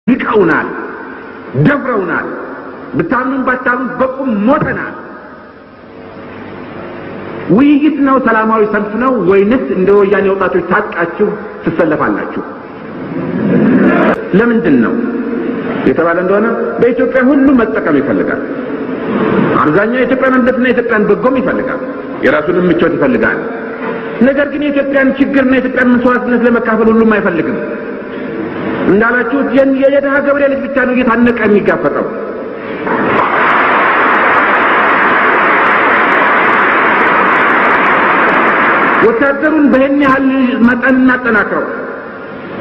ንቀውናል፣ ደፍረውናል፣ ብታምኑም ባታምኑም በቁም ሞተናል። ውይይት ነው፣ ሰላማዊ ሰልፍ ነው ወይንስ እንደ ወያኔ ወጣቶች ታጥቃችሁ ትሰለፋላችሁ? ለምንድን ነው የተባለ እንደሆነ በኢትዮጵያ ሁሉ መጠቀም ይፈልጋል። አብዛኛው የኢትዮጵያን አንድነትና የኢትዮጵያን በጎም ይፈልጋል፣ የራሱንም ምቾት ይፈልጋል። ነገር ግን የኢትዮጵያን ችግርና የኢትዮጵያን መስዋዕትነት ለመካፈል ሁሉም አይፈልግም። እንዳላችሁት የድሃ ገበሬ ልጅ ብቻ ነው እየታነቀ የሚጋፈጠው። ወታደሩን በህን ያህል መጠን እናጠናክረው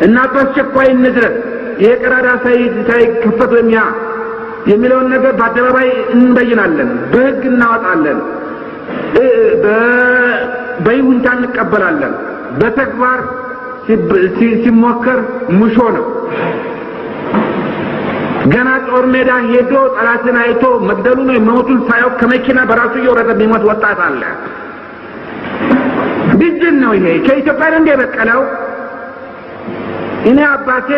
እና በአስቸኳይ እንድረስ፣ ይሄ ቀዳዳ ሳይከፈት ወይም ያ የሚለውን ነገር በአደባባይ እንበይናለን፣ በህግ እናወጣለን፣ በይሁንታ እንቀበላለን። በተግባር ሲሞከር ሙሾ ነው። ገና ጦር ሜዳ ሄዶ ጠላትን አይቶ መግደሉን ወይም መሞቱን ሳያውቅ ከመኪና በራሱ እየወረደ የሚሞት ወጣት አለ። ምንድን ነው ይሄ? ከኢትዮጵያ ነው እንደ የበቀለው? እኔ አባቴ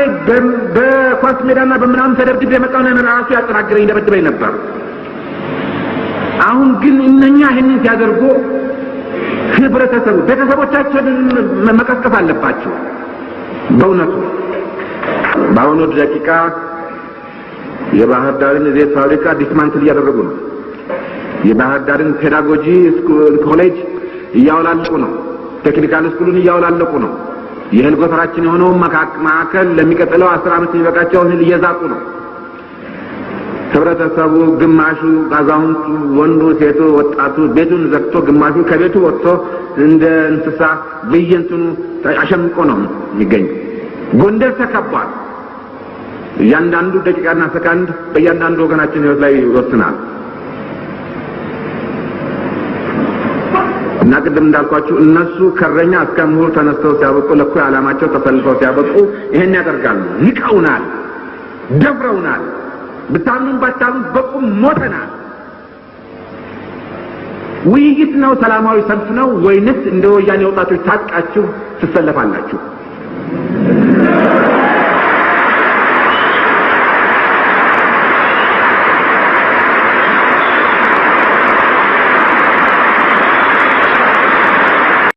በኳስ ሜዳና በምናምን ተደብድቤ የመጣው ነው፣ ራሱ ያጠናግረኝ ደበድበኝ ነበር። አሁን ግን እነኛ ይህንን ሲያደርጉ ህብረተሰቡ ቤተሰቦቻቸውን መቀስቀስ አለባቸው። በእውነቱ በአሁኑ ደቂቃ የባህር ዳርን ዘይት ፋብሪካ dismantle እያደረጉ ነው። የባህር ዳርን pedagogy ኮሌጅ እያወላለቁ ነው። Technical school ኡን እያወላለቁ ነው። የእህል ጎተራችን የሆነውን ማዕከል ለሚቀጥለው 10 ዓመት የሚበቃቸውን እህል እየዛቁ ነው። ህብረተሰቡ ግማሹ አዛውንቱ፣ ወንዱ፣ ሴቱ፣ ወጣቱ ቤቱን ዘግቶ ግማሹ ከቤቱ ወጥቶ እንደ እንስሳ በየእንትኑ አሸምቆ ነው የሚገኘው። ጎንደር ተከቧል። እያንዳንዱ ደቂቃና ሰከንድ በእያንዳንዱ ወገናችን ህይወት ላይ ይወስናል። እና ቅድም እንዳልኳችሁ እነሱ ከረኛ እስከ ምሁር ተነስተው ሲያበቁ ለእኩይ ዓላማቸው ተሰልፈው ሲያበቁ ይሄን ያደርጋሉ። ንቀውናል፣ ደፍረውናል፣ ብታምኑም ባታምኑም በቁም ሞተናል። ውይይት ነው፣ ሰላማዊ ሰልፍ ነው ወይንስ እንደ ወያኔ ወጣቶች ታጥቃችሁ ትሰለፋላችሁ?